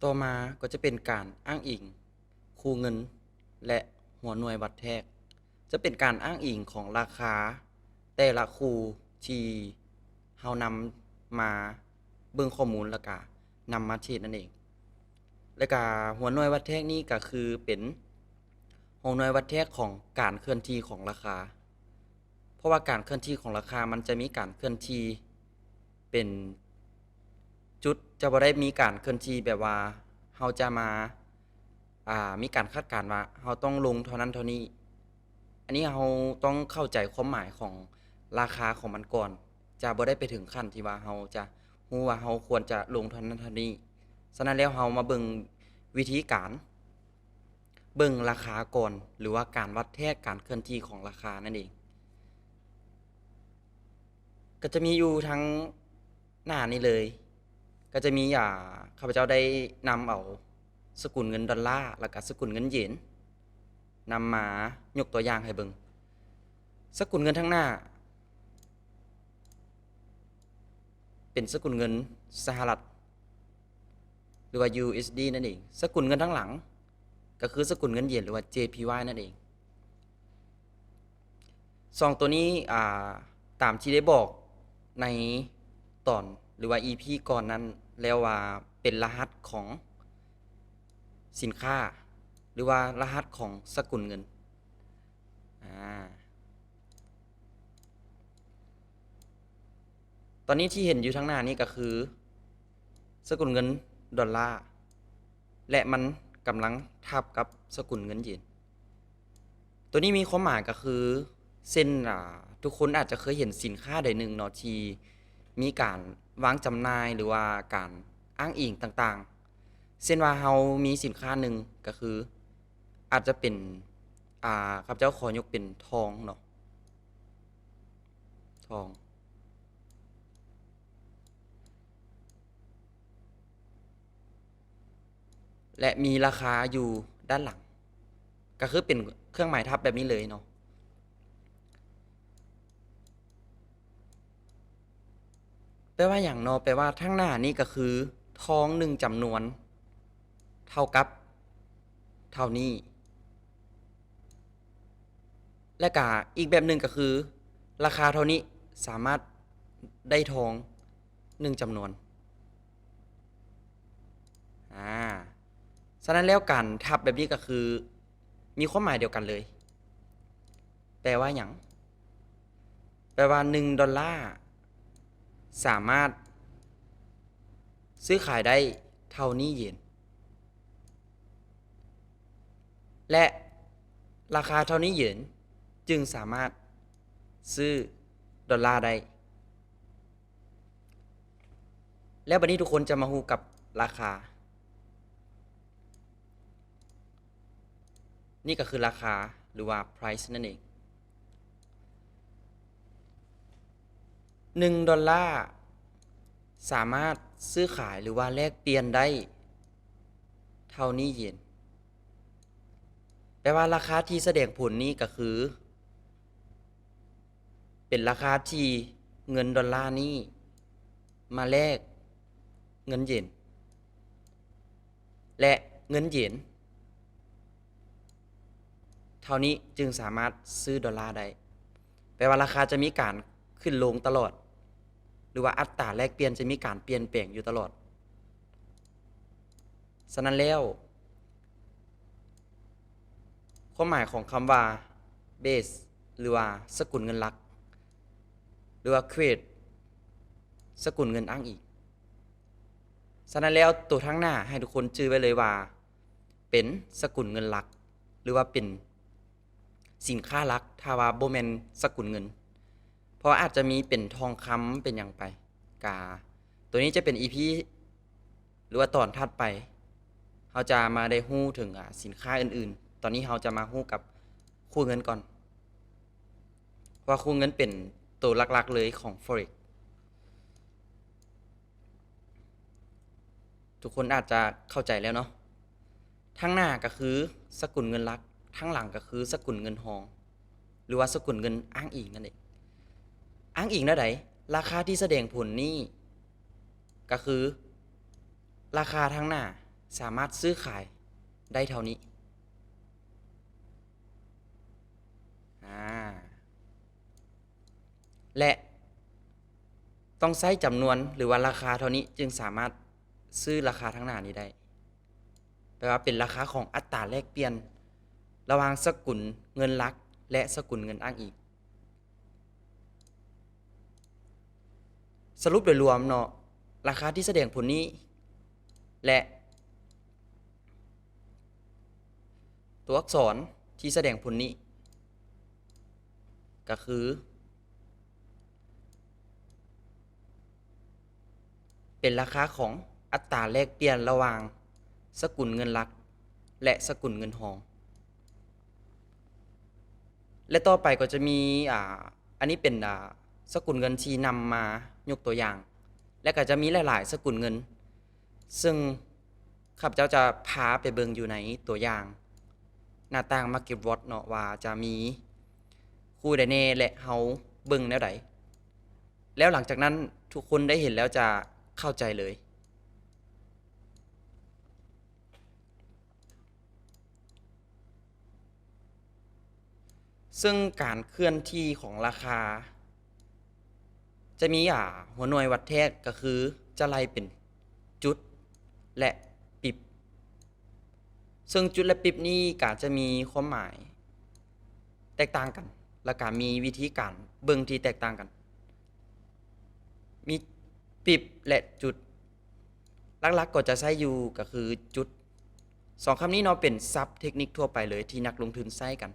ຕໍ່ມາກໍຈະເປັນການອ້າງອີງຄູ່ເງິນ ແລະ ຫົວໜ່ວຍວັດແທກ ຈະເປັນການອ້າງອີງຂອງລາຄາແຕ່ລະຄູ່ທີ່ເຮົານຳມາເບິ່ງຂໍ້ມູນ ແລ້ວກະນຳມາເທຣດນັ້ນເອງ. ແລ້ວກະຫົວໜ່ວຍວັດແທກນີ້ກະຄືເປັນຫົວໜ່ວຍວັດແທກຂອງການເຄື່ອນທີ່ຂອງລາຄາ. ເພາະວ່າການເຄື່ອນທີ່ຂອງລາຄາມັນຈະມີການເຄື່ອນທີ່ເປັນຈຸດ, ຈະບໍ່ໄດ້ມີການເຄື່ອນທີ່ແບບວ່າເຮົາຈະມາ ອ່າ ມີການຄາດການວ່າເຮົາຕ້ອງລົງເທົ່ານັ້ນເທົ່ານີ້. ອັນນີ້ເຮົາຕ້ອງເຂົ້າໃຈຄວາມໝາຍຂອງລາຄາຂອງມັນກ່ອນ, ຈະບໍ່ໄດ້ໄປເຖິງຂັ້ນທີ່ວ່າເຮົາຈະຮູ້ວ່າເຮົາຄວນຈະລົງເທົ່ານັ້ນເທົ່ານີ້. ສະນັ້ນແລ້ວເຮົາມາເບິ່ງວິທີການ ເບິ່ງລາຄາກ່ອນ ຫຼືວ່າການວັດແທກການເຄື່ອນທີ່ຂອງລາຄານັ້ນເອງ. ກໍຈະມີຢູ່ທາງໜ້ານີ້ເລີຍ, ກໍຈະມີ ອ່າ ຂ້າພະເຈົ້າໄດ້ນຳເອົາສະກຸນເງິນດອນລາ ແລ້ວກະສະກຸນເງິນເຢນ ນຳມາຍົກຕົວຢ່າງໃຫ້ເບິ່ງ. ສະກຸນເງິນທາງໜ້າ ເປັນສະກຸນເງິນສະຫະລັດ ຫຼືວ່າ USD ນັ້ນເອງ. ສະກຸນເງິນທາງຫຼັງກໍຄືສະກຸນເງິນເຢນ ຫຼືວ່າ JPY ນັ້ນເອງ. ສອງຕົວນີ້ ອ່າ ຕາມທີ່ໄດ້ບອກໃນຕອນ ຫຼືວ່າ EP ກ່ອນນັ້ນແລ້ວວ່າເປັນລະຫັດຂອງສິນຄ້າ ຫຼືວ່າລະຫັດຂອງສະກຸນເງິນ. ອາ ຕອນນີ້ທີ່ເຫັນຢູ່ທາງໜ້ານີ້ກໍຄືສະກຸນເງິນດອນລາ ແລະ ມັນກຳລັງທັບກັບສະກຸນເງິນເຢນ. ຕົວນີ້ມີຄວາມໝາຍກໍຄື ເຊັ່ນ ອາ ທຸກຄົນອາດຈະເຄີຍເຫັນສິນຄ້າໃດໜຶ່ງເນາະ ທີ່ມີການວາງຈຳໜ່າຍ ຫຼືວ່າການອ້າງອີງຕ່າງໆ. ເຊັ່ນວ່າເຮົາມີສິນຄ້າໜຶ່ງ ກໍຄື ອາດຈະເປັນ ອ່າ ຂ້າພະເຈົ້າຂໍຍົກເປັນທອງເນາະ ທອງ ແລະ ມີລາຄາຢູ່ດ້ານຫຼັງ ກໍຄືເປັນເຄື່ອງໝາຍທັບແບບນີ້ເລີຍເນາະ. ແປວ່າຫຍັງເນາະ? ແປວ່າທາງໜ້ານີ້ກໍຄືທອງໜຶ່ງຈຳນວນເທົ່າກັບເທົ່ານີ້ ແລະກະອີກແບບໜຶ່ງກໍຄືລາຄາເທົ່ານີ້ສາມາດໄດ້ທອງໜຶ່ງຈຳນວນ. ອາ ສະນັ້ນແລ້ວການທັບແບບນີ້ກໍຄືມີຄວາມໝາຍດຽວກັນເລີຍ. ແປວ່າຫຍັງ? ແປວ່າໜຶ່ງດອນລາສາມາດຊື້ຂາຍໄດ້ເທົ່ານີ້ເຢນ ແລະ ລາຄາເທົ່ານີ້ເຢນຈຶ່ງສາມາດຊື້ດອນລາໄດ້. ແລ້ວບັດນີ້ທຸກຄົນຈະມາຮູ້ກັບລາຄາ. ນີ້ກໍຄືລາຄາ ຫຼືວ່າ price ນັ້ນເອງ. ໜຶ່ງດອນລາສາມາດຊື້ຂາຍ ຫຼືວ່າແລກປ່ຽນໄດ້ເທົ່ານີ້ເຢນ. ແປວ່າລາຄາທີ່ສະແດງຜົນນີ້ກໍຄື ເປັນລາຄາທີ່ເງິນດອນລານີ້ມາແລກເງິນເຢນ ແລະ ເງິນເຢນເທົ່ານີ້ຈຶ່ງສາມາດຊື້ດອນລາໄດ້. ແປວ່າລາຄາຈະມີການຂຶ້ນລົງຕະຫຼອດ ຫຼືວ່າອັດຕາແລກປ່ຽນຈະມີການປ່ຽນແປງຢູ່ຕະຫຼອດ. ສະນັ້ນແລ້ວ ຄວາມໝາຍຂອງຄຳວ່າ base ຫຼືວ່າສະກຸນເງິນຫຼັກ ຫຼືວ່າ create ສະກຸນເງິນອ້າງອີງ. ສະນັ້ນແລ້ວ ໂຕທາງໜ້າໃຫ້ທຸກຄົນຈື່ໄວ້ເລີຍວ່າ ເປັນສະກຸນເງິນຫຼັກ ຫຼືວ່າເປັນ ສິນຄ້າຫຼັກ ຖ້າວ່າບໍ່ແມ່ນສະກຸນເງິນ ເພາະວ່າອາດຈະມີເປັນທອງຄຳເປັນຫຍັງໄປ. ກະ ໂຕນີ້ຈະເປັນ ອີພີ ຫຼືວ່າຕອນຖັດໄປ ເຮົາຈະມາໄດ້ຮູ້ເຖິງ ອາ ສິນຄ້າອື່ນໆ. ຕອນນີ້ເຮົາຈະມາຮູ້ກັບຄູ່ເງິນກ່ອນ ເພາະວ່າຄູ່ເງິນເປັນໂຕຫຼັກໆເລີຍຂອງ Forex. ທຸກຄົນອາດຈະເຂົ້າໃຈແລ້ວເນາະ. ທາງໜ້າກໍຄືສະກຸນເງິນຫຼັກ, ທາງຫຼັງກໍຄືສະກຸນເງິນຮອງ ຫຼືວ່າສະກຸນເງິນອ້າງອີງນັ້ນເອງ. ອ້າງອີງແນວໃດ? ລາຄາທີ່ສະແດງຜົນນີ້ກໍຄືລາຄາທາງໜ້າ ສາມາດຊື້ຂາຍໄດ້ເທົ່ານີ້. ອາ ແລະ ຕ້ອງໃຊ້ຈຳນວນ ຫຼືວ່າລາຄາເທົ່ານີ້ ຈຶ່ງສາມາດຊື້ລາຄາທາງໜ້ານີ້ໄດ້. ແປວ່າເປັນລາຄາຂອງອັດຕາແລກປ່ຽນລະຫວ່າງສະກຸນເງິນຫຼັກ ແລະ ສະກຸນເງິນອ້າງອີງ. ສະຫຼຸບໂດຍລວມເນາະ, ລາຄາທີ່ສະແດງຜົນນີ້ ແລະ ຕົວອັກສອນທີ່ສະແດງຜົນນີ້ ກໍຄື ເປັນລາຄາຂອງອັດຕາແລກປ່ຽນລະຫວ່າງສະກຸນເງິນຫຼັກ ແລະ ສະກຸນເງິນຮອງ. ແລະ ຕໍ່ໄປກໍຈະມີ ອາ ອັນນີ້ເປັນ ອາ ສະກຸນເງິນທີ່ນຳມາຍົກຕົວຢ່າງ ແລະ ກໍຈະມີຫຼາຍໆສະກຸນເງິນ ເຊິ່ງຂ້າພະເຈົ້າຈະພາໄປເບິ່ງຢູ່ໃນຕົວຢ່າງໜ້າຕ່າງ Market Watch ເນາະ ວ່າຈະມີຄູ່ໃດແດ່ ແລະ ເຮົາເບິ່ງແນວໃດ. ແລ້ວຫຼັງຈາກນັ້ນທຸກຄົນໄດ້ເຫັນແລ້ວຈະເຂົ້າໃຈເລີຍ. ເຊິ່ງການເຄື່ອນທີ່ຂອງລາຄາຈະມີ ອາ ຫົວໜ່ວຍວັດແທກ ກໍຄືຈະໄລ່ເປັນຈຸດ ແລະ ປິບ. ເຊິ່ງຈຸດ ແລະ ປິບນີ້ກໍຈະມີຄວາມໝາຍແຕກຕ່າງກັນ ແລ້ວກໍມີວິທີການເບິ່ງທີ່ແຕກຕ່າງກັນ. ມີປິບ ແລະ ຈຸດ ຫຼັກໆກໍຈະໃຊ້ຢູ່ກໍຄືຈຸດ. ສອງຄຳນີ້ເນາະ ເປັນສັບເທັກນິກທົ່ວໄປເລີຍທີ່ນັກລົງທຶນໃຊ້ກັນ.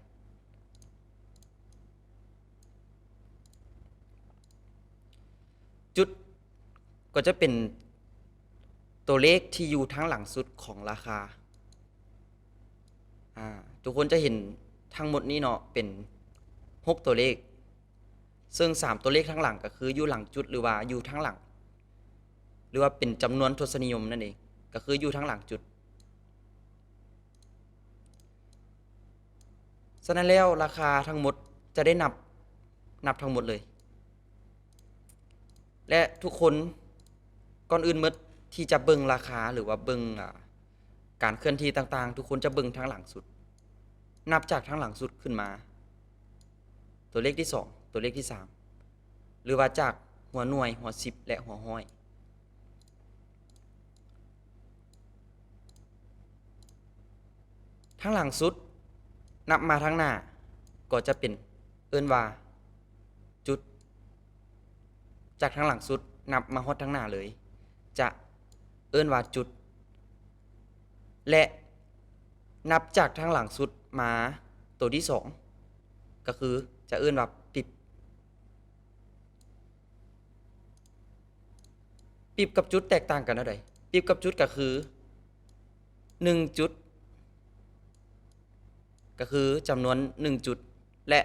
ຈຸດກໍຈະເປັນຕົວເລກທີ່ຢູ່ທາງຫຼັງສຸດຂອງລາຄາ. ອາ ທຸກຄົນຈະເຫັນທັງໝົດນີ້ເນາະ ເປັນຫົກຕົວເລກ ເຊິ່ງສາມຕົວເລກທາງຫຼັງກໍຄືຢູ່ຫຼັງຈຸດ ຫຼືວ່າຢູ່ທາງຫຼັງ ຫຼືວ່າເປັນຈຳນວນທົດສະນິຍົມນັ້ນເອງ ກໍຄືຢູ່ທາງຫຼັງຈຸດ. ສະນັ້ນແລ້ວ ລາຄາທັງໝົດຈະໄດ້ນັບ ນັບທັງໝົດເລີຍ ແລະ ທຸກຄົນ ກ່ອນອື່ນໝົດທີ່ຈະເບິ່ງລາຄາ ຫຼືວ່າເບິ່ງ ອາ ການເຄື່ອນທີ່ຕ່າງໆ ທຸກຄົນຈະເບິ່ງທາງຫຼັງສຸດ ນັບຈາກທາງຫຼັງສຸດຂຶ້ນມາ ຕົວເລກທີສອງ ຕົວເລກທີສາມ ຫຼືວ່າຈາກຫົວໜ່ວຍ, ຫົວສິບ ແລະ ຫົວຮ້ອຍ. ທາງຫຼັງສຸດນັບມາທາງໜ້າກໍຈະເປັນ ເອີ້ນວ່າຈຸດ. ຈາກທາງຫຼັງສຸດນັບມາຮອດທາງໜ້າເລີຍ ຈະເອີ້ນວ່າຈຸດ ແລະ ນັບຈາກທາງຫຼັງສຸດມາໂຕທີສອງ ກໍຄືຈະເອີ້ນວ່າປິບ. ປິບກັບຈຸດແຕກຕ່າງກັນແນວໃດ? ປິບກັບຈຸດກໍຄືໜຶ່ງຈຸດ ກໍຄືຈຳນວນໜຶ່ງຈຸດ ແລະ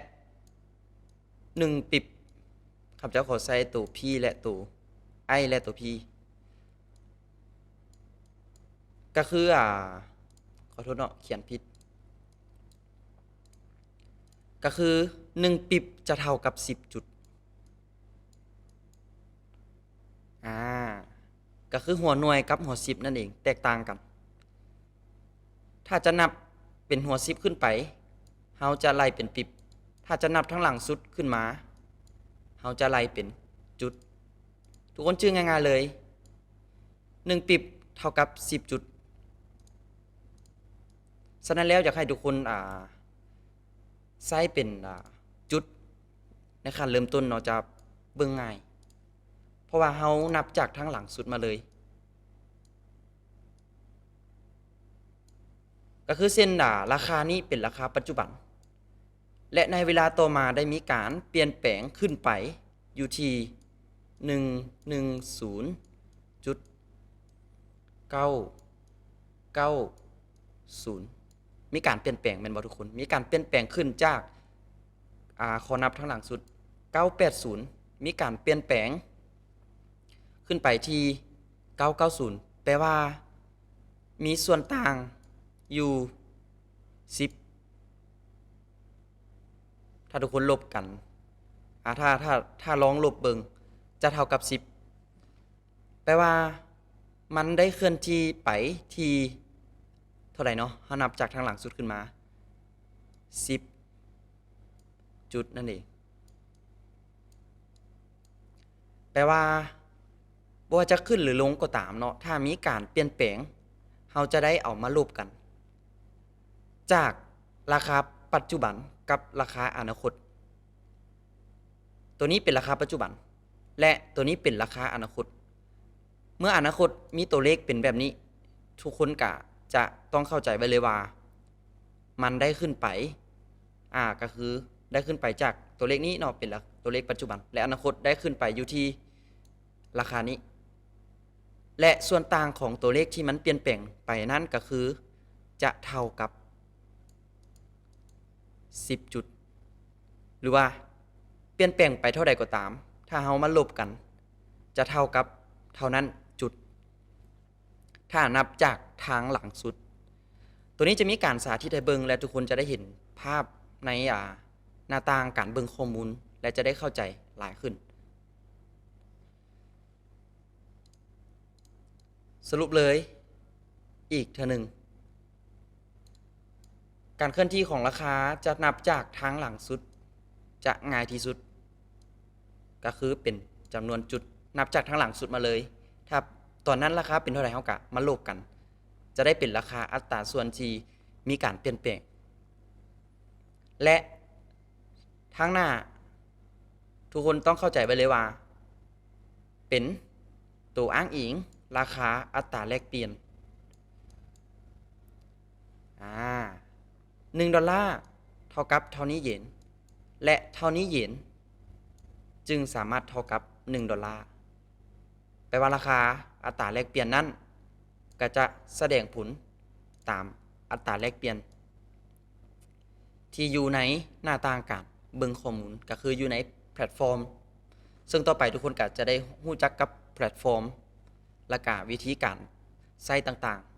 ໜຶ່ງປິບ. ຂ້າພະເຈົ້າຂໍໃສ່ໂຕ P ແລະ ໂຕ I ແລະ ໂຕ P ກໍຄື ອາ ຂໍໂທດເນາະ ຂຽນຜິດ ກໍຄືໜຶ່ງປິບຈະເທົ່າກັບສິບຈຸດ. ອາ ກໍຄືຫົວໜ່ວຍກັບຫົວສິບນັ້ນເອງ ແຕກຕ່າງກັນ. ຖ້າຈະນັບເປັນຫົວສິບຂຶ້ນໄປ ເຮົາຈະໄລ່ເປັນປິບ. ຖ້າຈະນັບທາງຫຼັງສຸດຂຶ້ນມາ ເຮົາຈະໄລ່ເປັນຈຸດ. ທຸກຄົນຈື່ງ່າຍໆເລີຍ ໜຶ່ງປິບເທົ່າກັບສິບຈຸດ. ສະນັ້ນແລ້ວ ຢາກໃຫ້ທຸກຄົນ ອາ ໃຊ້ເປັນ ອາ ຈຸດໃນຂັ້ນເລີ່ມຕົ້ນເນາະ ຈະເບິ່ງງ່າຍ ເພາະວ່າເຮົານັບຈາກທາງຫຼັງສຸດມາເລີຍ. ກໍຄືເຊັ່ນ ອາ ລາຄານີ້ເປັນລາຄາປັດຈຸບັນ ແລະ ໃນເວລາຕໍ່ມາໄດ້ມີການປ່ຽນແປງຂຶ້ນໄປຢູ່ທີ່ ໜຶ່ງໜຶ່ງສູນຈຸດເກົ້າເກົ້າສູນ ມີການປ່ຽນແປງແມ່ນບໍ່ທຸກຄົນ? ມີການປ່ຽນແປງຂຶ້ນຈາກ ອາ ຂໍນັບທາງຫຼັງສຸດ ເກົ້າແປດສູນ ມີການປ່ຽນແປງຂຶ້ນໄປທີ່ເກົ້າເກົ້າສູນ ແປວ່າມີສ່ວນຕ່າງຢູ່ສິບ. ຖ້າທຸກຄົນລົບກັນ ອາ ຖ້າ ຖ້າ ຖ້າລອງລົບເບິ່ງ ຈະເທົ່າກັບສິບ. ແປວ່າມັນໄດ້ເຄື່ອນທີ່ໄປທີ່ ເທົ່າໃດເນາະ? ເຮົານັບຈາກທາງຫຼັງສຸດຂຶ້ນມາ ສິບຈຸດນັ້ນເອງ. ແປວ່າບໍ່ວ່າຈະຂຶ້ນຫຼືລົງກໍຕາມເນາະ, ຖ້າມີການປ່ຽນແປງ ເຮົາຈະໄດ້ເອົາມາລົບກັນ ຈາກລາຄາປັດຈຸບັນກັບລາຄາອະນາຄົດ. ໂຕນີ້ເປັນລາຄາປັດຈຸບັນ ແລະ ໂຕນີ້ເປັນລາຄາອະນາຄົດ. ເມື່ອອະນາຄົດມີໂຕເລກເປັນແບບນີ້, ທຸກຄົນກະຈະຕ້ອງເຂົ້າໃຈໄວ້ເລີຍວ່າ ມັນໄດ້ຂຶ້ນໄປ ອາ ກະຄືໄດ້ຂຶ້ນໄປຈາກໂຕເລກນີ້ເນາະ ເປັນລາ ໂຕເລກປັດຈຸບັນ ແລະ ອະນາຄົດໄດ້ຂຶ້ນໄປຢູ່ທີ່ລາຄານີ້ ແລະ ສ່ວນຕ່າງຂອງໂຕເລກທີ່ມັນປ່ຽນແປງໄປນັ້ນກະຄືຈະເທົ່າກັບສິບຈຸດ ຫຼືວ່າປ່ຽນແປງໄປເທົ່າໃດກໍຕາມ, ຖ້າເຮົາມາລົບກັນ ຈະເທົ່າກັບເທົ່ານັ້ນຈຸດ ຖ້ານັບຈາກທາງຫຼັງສຸດ. ໂຕນີ້ຈະມີການສາທິດໃຫ້ເບິ່ງ ແລະ ທຸກຄົນຈະໄດ້ເຫັນພາບໃນ ອາ ໜ້າຕ່າງການເບິ່ງຂໍ້ມູນ ແລະ ຈະໄດ້ເຂົ້າໃຈຫຼາຍຂຶ້ນ. ສະຫຼຸບເລີຍອີກເທື່ອໜຶ່ງ, ການເຄື່ອນທີ່ຂອງລາຄາຈະນັບຈາກທາງຫຼັງສຸດຈະງ່າຍທີ່ສຸດ ກະຄືເປັນຈຳນວນຈຸດ ນັບຈາກທາງຫຼັງສຸດມາເລີຍ. ຖ້າຕອນນັ້ນລາຄາເປັນເທົ່າໃດ ເຮົາກະມາລົບກັນ ຈະໄດ້ເປັນລາຄາອັດຕາສ່ວນທີ່ມີການປ່ຽນແປງ ແລະ ທາງໜ້າ ທຸກຄົນຕ້ອງເຂົ້າໃຈໄວ້ເລີຍວ່າ ເປັນໂຕອ້າງອີງລາຄາອັດຕາແລກປ່ຽນ. ອາ ໜຶ່ງດອນລາເທົ່າກັບເທົ່ານີ້ເຢນ ແລະ ເທົ່ານີ້ເຢນຈຶ່ງສາມາດເທົ່າກັບໜຶ່ງດອນລາ. ແປວ່າລາຄາອັດຕາແລກປ່ຽນນັ້ນ ກະຈະສະແດງຜົນຕາມອັດຕາແລກປ່ຽນ ທີ່ຢູ່ໃນໜ້າຕ່າງການເບິ່ງຂໍ້ມູນ ກະຄືຢູ່ໃນແພລດຟອມ. ເຊິ່ງຕໍ່ໄປທຸກຄົນກະຈະໄດ້ຮູ້ຈັກກັບແພລດຟອມ ແລະ ກະວິທີການໃຊ້ຕ່າງໆ.